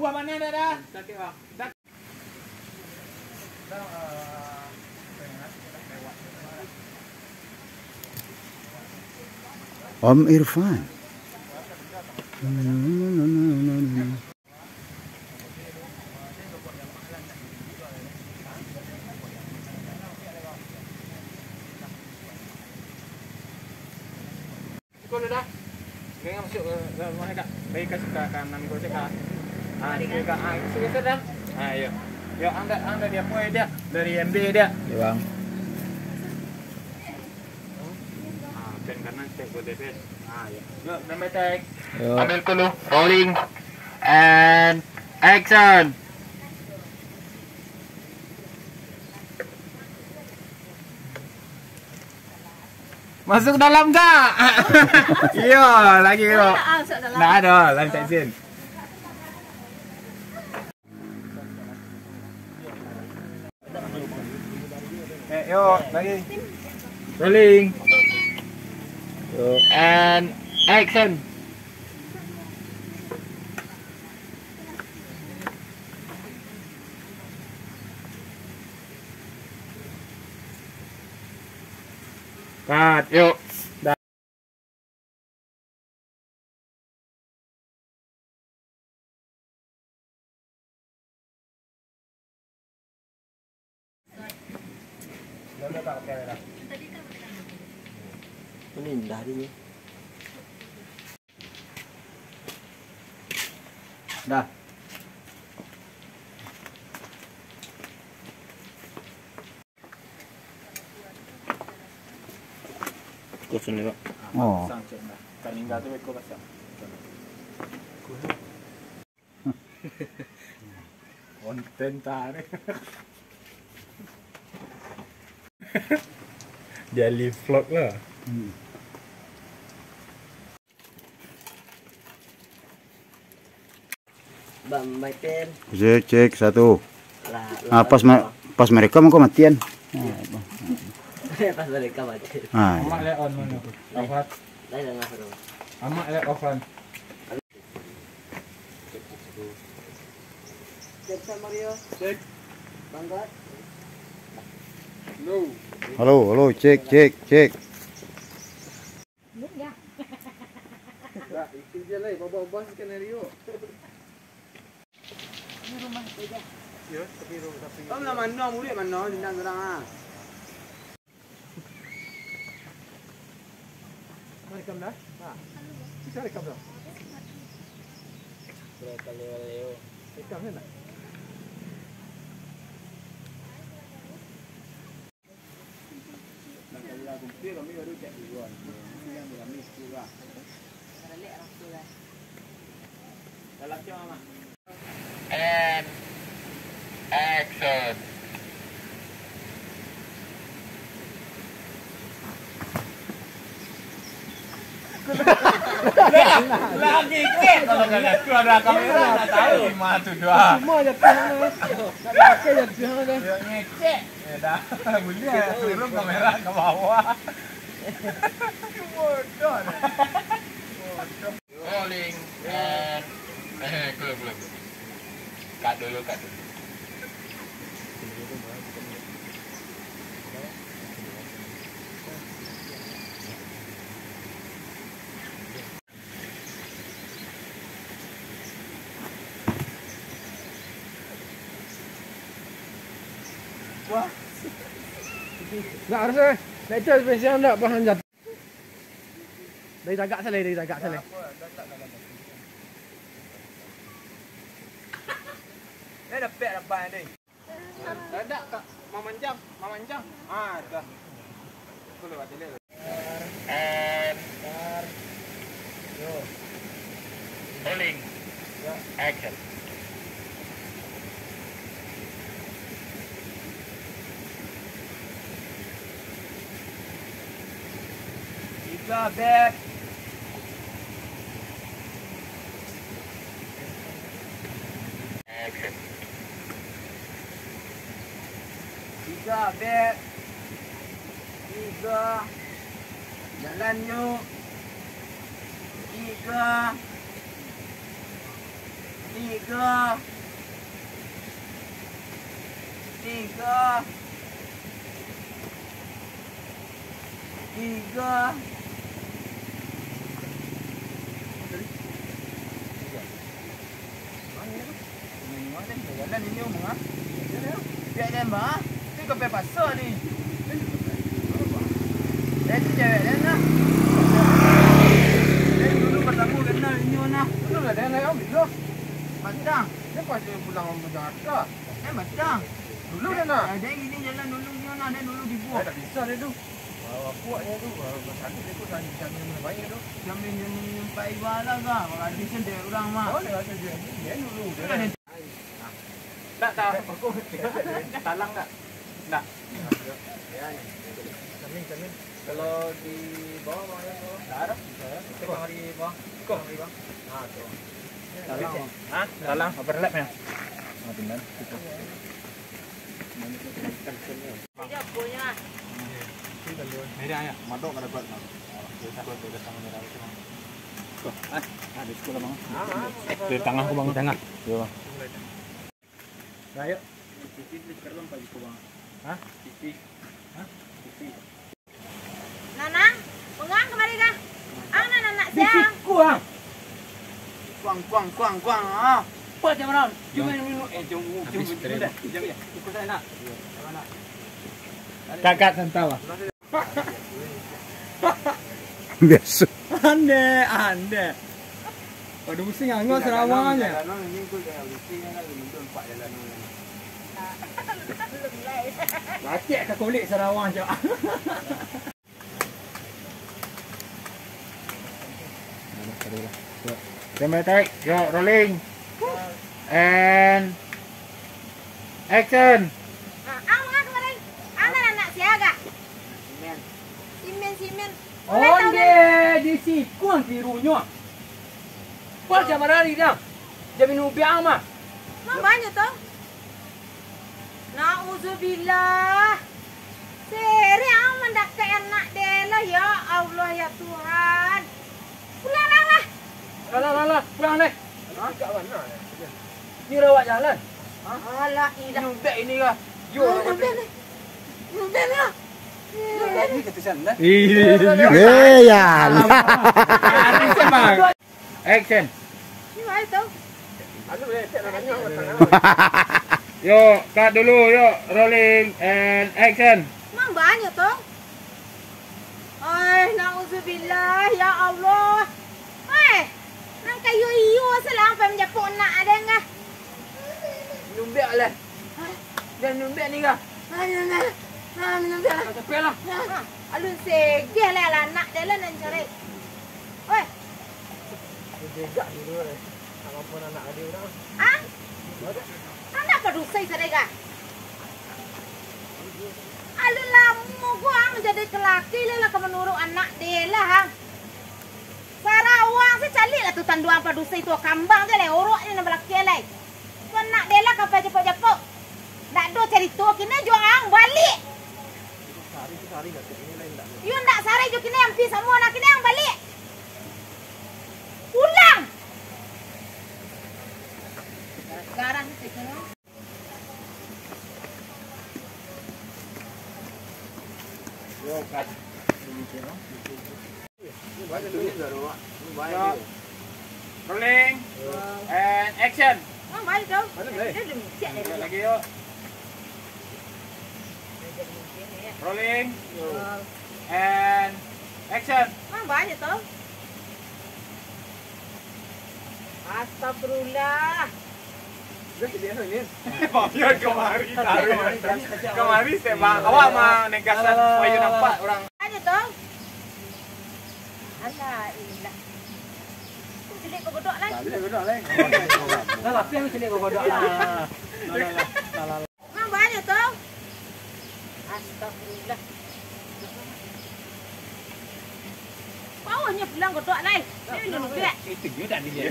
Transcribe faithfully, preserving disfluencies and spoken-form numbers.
Mana dah, dah? Om Irfan. Iko lo dah. Jangan masuk ke dalam rumah, Kak. Bagi kasih ke kanan ko cek, Kak. Ah, Mari, sini, Kak. Kak. Ah, itu sudah dah. Ah, iya. Ya, anda, anda dia apa dia? Dari M B dia. Iya, Bang. Ah, pen kanan cek ke D P S. Ah, iya. Yuk, sampai cek. Yuk. Ambil dulu. Rolling. And action. Masuk dalam tak? Iyo, lagi ko. Ah, masuk dalam. Ndak ado, lantak sin. Eh, yo, lagi. Rolling. Yo. And action. Cut, yuk. Dah. Ini indah dia ni. Dah. Kosong ni, Pak. Oh. Pasang cek dah. Kan tinggal tu beko pasang. Konten tarik. Dia live vlog lah. Hmm. Bang, my pen. Cek, cek, satu. Lah, Ah, lah, pas lah. me-, pas merekam kok matian. Pas merekam matian. Ah, Amak iya. Leon mana tu? Alfat. Lain lah, Bro. Amak Leon Alfat. Cek, San Mario. Cek. Bangga. Halo. Halo, halo, cek, cek, cek. Dah, itu je lah, babak-babak skenario. Ini rumah tu je. Ya, tapi rumah, tapi Kau nak mana, mulut mana, dendam orang ah. Rekam dah? Ha. Bisa rekam dah? Bro, kalau Leo. Rekam je nak? And action. Lagi cek kalau kagak tu ada kamera, nggak tahu. Cuma tu doang. Cuma jatuh mana? Tak pakai jatuh mana? Ya, ngecek. Ya dah, boleh ya, turun kamera ke bawah. Bodoh dah. Bodoh. Rolling. Eh, eh, belum, belum. Cut dulu, cut dulu. Wah. Nggak harus, eh. Nggak itu spesial, nggak paham jatuh. Dari tagak salai, dari tagak salai. Eh, dapek, dapek, deh. Radak, Kak. Mamanjang, mamanjang. Ah, dah. Aku lewat dulu. And rolling. Action. Tiga, Beb. Action. Tiga, Beb. Tiga. Jalan, yuk. Tiga. Tiga. Tiga. Tiga. Mana ni? Jalan ini, Om, ah. Biar tembak, ah. Ni kau pai pasar ni. Dan tu cewek dan lah. Dan dulu pertama kenal ini, Om, ah. Dulu lah, dan lah, Om, dulu. Matang. Dia pas dia pulang dari Jakarta. Eh, matang. Dulu dah nak. Ada yang gini jalan dulu, ni, Om, ah. Dan dulu dibuat. Eh, tak bisa dia tu. Wah, kuat dia tu. Wah, sakit dia tu, jangan, jangan minum air tu. Jangan minum, minum pai bala kah? Kalau ada sendiri orang mah. Boleh lah, dia, dia dulu. Dia dah. Ndak, tak. Talang ndak? Ndak. Kalau di bawah, bawah, bawah. Ndak ada. Itu bang di bawah. Itu bang di bawah. Nah, tu. Talang, bang. Hah? Talang, overlap ya? Oh, tinggal. Itu. Merah ya? Madok kada kuat, bang. Dari tangah ko, bang. Dari tangah ko, bang. Di tangah. Yo, bang. Nah, yuk. Hah? Hah? Nanang, pengang kamari kah? Ang nan anak sia. Di siku, ang. Kuang, kuang, kuang, kuang, ah. Apa jam enam? Jom minum, eh, jom, jom, jom, jom, jom, jom, jom, jom. Kakak santai lah. Biasa. Ande, ande. Waduh, pusing angok Sarawak nyo. Lacek ka kulik Sarawak, cok. Kamera tarik. Yo, rolling. And action. Ah, ang manga kamari? Ang nan anak sia gak? Simen. Simen, simen. Onde, di siku ang tirunyo. Wah, jam marari dah. Jam minum ubiak ang mah. Mah banyak tu. Nauzubillah. Seri ang mandakek anak deh lah, ya Allah, ya Tuhan. Pulang lah, lah. Lah, lah, lah, lah. Pulang deh. Hah? Ni rawat jalan. Hah? Alah, ilah. Nyuntik ini kah? Yo, nyuntik ni. Nyuntik ni lah. Nyuntik ni. Ini keputusan dah. Iya. Eh, ya. Action. Ni mana tu? Yo, cut dulu, yo. Rolling and action. Mang banyak tu. Ai, nauzubillah, ya Allah. Ai, nang kayo iyo salah sampai manjapok nak ada ngah. Minum bek lah. Hah? Dah minum bek ni kah? Ah, minum bek. Ah, minum bek lah. Kau capek lah. Ah, alun segeh lah, lah anak dia lah nan cari. Oi. Dia jegak dulu lah. Nak apa anak dia orang? Ah? Anak apa dosa saya dah? Alun lamo gua ang jadi kelaki lah, lah ka manurut anak dia lah, ang. Sarawang se caliak lah tu tanduang padusi tu, kambang je lah, orok je nan balaki lai. Tu anak deh lah ka pai japok-japok. Ndak ado carito, kini jo ang baliak. Yo ndak sari jo kini, ampia samo lah kini ang baliak. Pulang. Garang-garang tu. Yo, cut. Rolling. And action. Mang banyak tu. Lagi, yuk. Rolling. And action. Mang banyak tu. Astagfirullah. Maafkan kamari, taruh. Kamari, saya bang. Awak mah negasan supaya nampak orang. Aja tu. Alah, ilah. Tu cilik kau godok lai. Cilik godok lai. Lah, lapih cilik kau godok lah. Lah, lah, lah. Mang banyak tu. Astagfirullah. Bawahnya pulang godok lai. Ni minum duit. Itu juga dia.